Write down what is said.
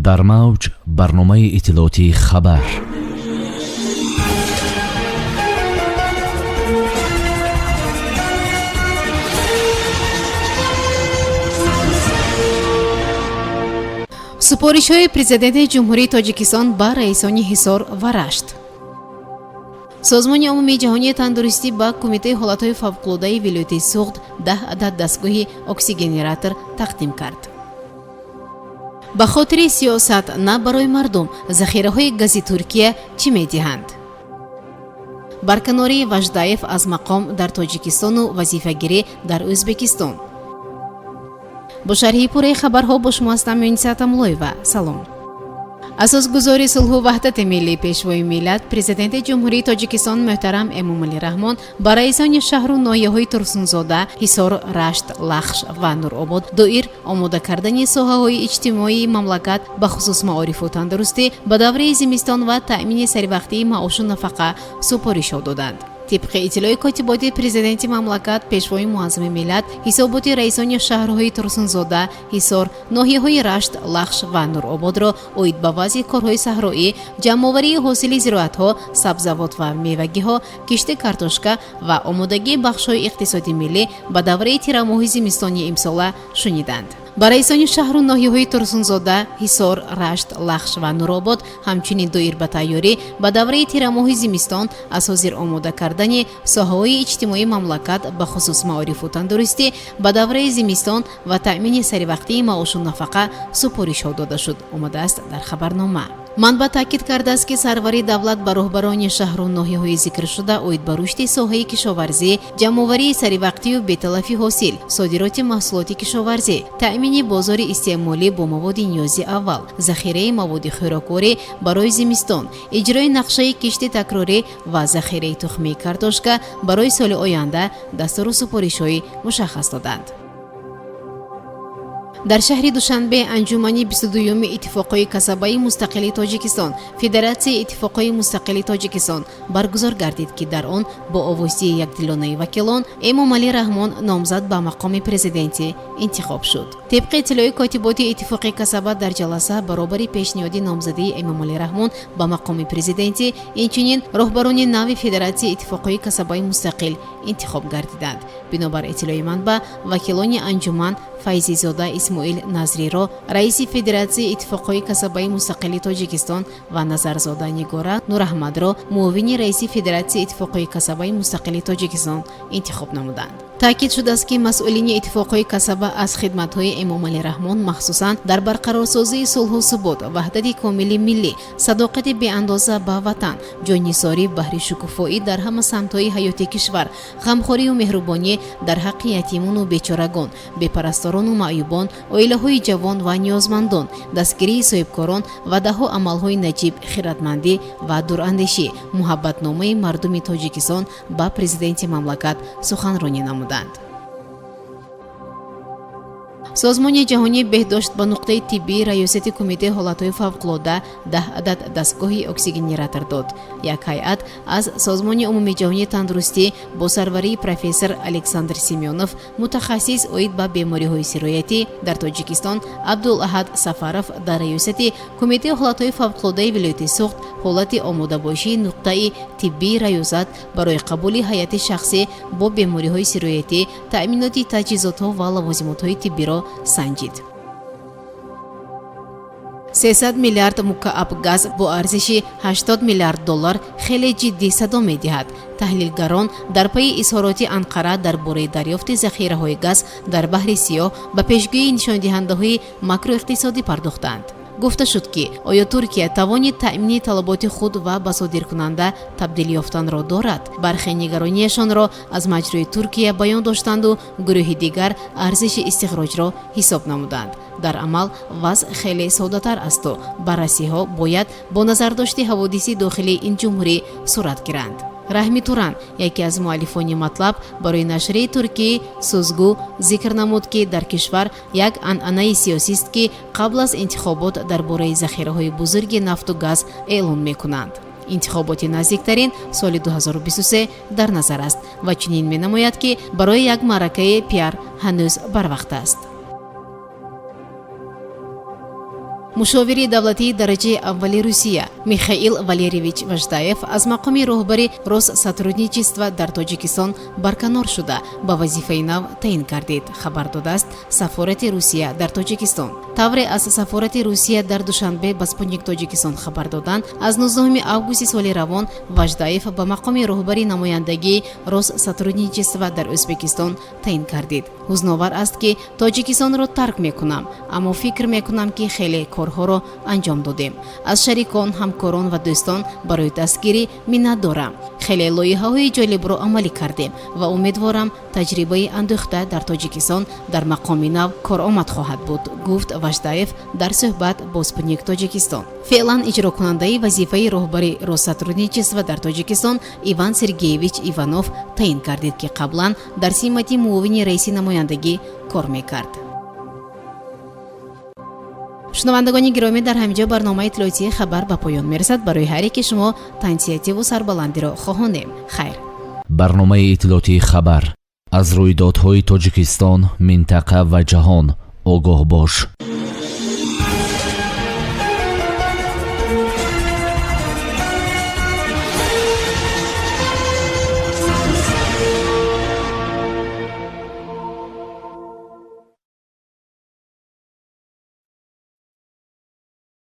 Дар мавҷ барномаи иттилоотии «Хабар». Супоришҳои Президенти Ҷумҳурии Тоҷикистон ба раисони Ҳисор ва Рашт. Созмони умумии ҷаҳонии тандурустӣ ба Кумитаи ҳолатҳои фавқулодаи вилояти Суғд 10 адад дастгоҳи оксигенератор тақдим кард. Ба хотири сиёсат, на барои мардум, захираҳои гази Туркия чӣ медиҳанд? Барканории Важдаев аз мақом дар Тоҷикистону вазифагирӣ дар Ӯзбекистон. Бо шарҳи пурраи хабарҳо бо шумо ҳастам Юниса Тамлоева. Салом. Асосгузори сулҳу ваҳдати миллӣ, Пешвои миллат, Президенти Ҷумҳурии Тоҷикистон муҳтарам Эмомалӣ Раҳмон ба раисони шаҳру ноҳияҳои Турсунзода, Ҳисор, Рашт, Лахш ва Нуробод доир омода кардани соҳаҳои иҷтимоии мамлакат, бахусус маорифу тандурустӣ, ба давраи зимистон ва таъмини саривақтии маошу нафақа супоришҳо доданд. Тибқи иттилои котиботи президенти мамлакат, Пешвои муаззами миллат ҳисоботи раисони шаҳрҳои Турсунзода, Ҳисор, ноҳияҳои Рашт, Лахш ва Нурободро оид ба вазъи корҳои саҳроӣ, ҷамъоварии ҳосили зироатҳо, сабзавот ва мевагиҳо, кишти картошка ва омодагии бахшҳои иқтисоди миллӣ ба давраи тирамоҳи зимистонии имсола шуниданд. Ба раисони шаҳру ноҳияҳои Турсунзода, Ҳисор, Рашт, Лахш ва Нуробод ҳамчунин доир ба тайёрӣ ба давраи тирамоҳи зимистон аз ҳозир омода кардани соҳаҳои иҷтимоии мамлакат, бахусус маорифу тандурустӣ, ба давраи зимистон ва таъмини саривақтии маошу нафақа супоришҳо дода шуд, омадааст дар хабарнома. Манбаъ таъкид кардааст, ки сарвари давлат ба роҳбарони шаҳру ноҳияҳои зикршуда оид ба рушди соҳаи кишоварзӣ, ҷамъоварии саривақтию беталафи ҳосил, содироти маҳсулоти кишоварзӣ, таъмини бозори истеъмолӣ бо маводи ниёзи аввал, захираи маводи хӯрокворӣ барои зимистон, иҷрои нақшаи кишти такрорӣ ва захираи тухмии картошка барои соли оянда дастуру супоришҳои мушаххас доданд. Дар шаҳри Душанбе анҷумани 22-юми Иттифоқҳои касабаи мустақили Тоҷикистон, Федератсияи иттифоқҳои мустақили Тоҷикистон баргузор гардид, ки дар он бо овозии якдилонаи вакилон Эмомалӣ Раҳмон номзад ба мақоми президентӣ интихоб шуд. Тибқи иттилои котиботи Иттифоқи касаба, дар ҷаласа баробари пешниҳоди номзадии Эмомалӣ Раҳмон ба мақоми президентӣ, инчунин роҳбарони нави Федератсияи иттифоқҳои касабаи мустақил интихоб гардиданд. Бинобар иттилои манбаъ, вакилони анҷуман Файзизода Исмоил Назриро раиси Федератсияи иттифоқҳои касабаи мустақили Тоҷикистон ва Назарзода Нигора Нураҳмадро муовини раиси Федератсияи иттифоқҳои касабаи мустақили Тоҷикистон интихоб намуданд. Таъкид шудааст, ки масъулини иттифоқҳои касаба аз хидматҳои Эмомалӣ Раҳмон, махсусан дар барқарорсозии сулҳу субот, ваҳдати комили миллӣ, садоқати беандоза ба ватан, ҷоннисорӣ баҳри шукуфоӣ дар ҳама самтҳои ҳаёти кишвар, ғамхорию меҳрубонӣ дар ҳаққи ятимону бечорагон, бепарасторону маъюбон, оилаҳои ҷавон ва ниёзмандон, дастгирии соҳибкорон ва даҳҳо амалҳои наҷиб, хиратмандӣ ва дурандешӣ, муҳаббатномаи мардуми Тоҷикистон ба президенти мамлакат суханронӣ намуданд. Созмони ҷаҳонии беҳдошт ба нуқтаи тиббии раёсати Кумитаи ҳолатҳои фавқулода 10 адад дастгоҳи оксигенератор дод. Як ҳайат аз Созмони умумиҷаҳонии тандурустӣ бо сарварии профессор Александр Семёнов, мутахассис оид ба бемориҳои сироятӣ, дар Тоҷикистон Абдулаҳад Сафаров дар раёсати Кумитаи ҳолатҳои фавқулодаи вилояти Суғд ҳолати омодабошии нуқтаи тиббии раёсат барои қабули ҳайати шахсӣ бо бемориҳои сироятӣ, таъминоти таҷҳизотҳо ва лавозимотҳои тиббиро санҷид. 300 миллиард мукааб газ бо арзиши 80 миллиард доллар хеле ҷиддӣ садо медиҳад. Таҳлилгарон дар пайи изҳороти Анқара дар бораи дарёфти захираҳои газ дар Баҳри Сиёҳ ба пешгӯии нишондиҳандаҳои макроиқтисодӣ пардохтанд. Гуфта шуд, ки оё Туркия тавони таъмини талаботи худ ва ба содиркунанда табдил ёфтанро дорад? Бархе нигаронияшонро аз маҷрои Туркия баён доштанду гурӯҳи дигар арзиши истихроҷро ҳисоб намуданд. Дар амал вазъ хеле соддатар асту баррасиҳо бояд бо назардошти ҳаводиси дохилии ин ҷумҳурӣ сурат гиранд. Раҳми Туран, яке аз муаллифони матлаб, барои нашрияи туркии Сӯзгу зикр намуд, ки дар кишвар як анъанаи сиёсист, ки қабл аз интихобот дар бораи захираҳои бузурги нафту газ эълон мекунанд. Интихоботи наздиктарин соли 2023 дар назар аст ва чунин менамояд, ки барои як маъракаи пиар ҳанӯз барвақт аст. Мушовири давлатии дараҷаи аввали Русия Михаил Валерьевич Важдаев аз мақоми роҳбари Россотрудничества дар Тоҷикистон барканор шуда, ба вазифаи нав таъин гардид, хабар додааст сафорати Русия дар Тоҷикистон. Тавре аз сафорати Русия дар Душанбе ба Спутник Тоҷикистон хабар доданд, аз 19 августи соли равон Важдаев ба мақоми роҳбари намояндагии Россотрудничества дар Ӯзбекистон таъин гардид. Ҳузновар аст, ки Тоҷикистонро тарк мекунам, аммо фикр мекунам, ки хеле корҳоро анҷом додем. Аз шарикон, ҳамкорон ва дӯстон барои дастгирӣ миннат дорам. Хеле лоиҳаҳои ҷолибро амалӣ кардем ва умедворам, таҷрибаи андӯхта дар Тоҷикистон дар мақоми нав коромад хоҳад буд, гуфт Важдаев дар суҳбат бо Спутник Тоҷикистон. Феълан иҷрокунандаи вазифаи роҳбари Россотрудничества дар Тоҷикистон Иван Сергеевич Иванов таъин гардид, ки қаблан дар симати муовини раиси намояндагӣ кор мекард. Шунавандагони гиромӣ, дар ҳамин ҷо барномаи иттилоотии «Хабар» ба поён мерасад. Барои ҳар яке шумо тансиҳативу сарбаландиро хоҳонем. Хайр. Барномаи иттилоотии «Хабар»: аз рӯйдодҳои Тоҷикистон, минтақа ва ҷаҳон огоҳ бош.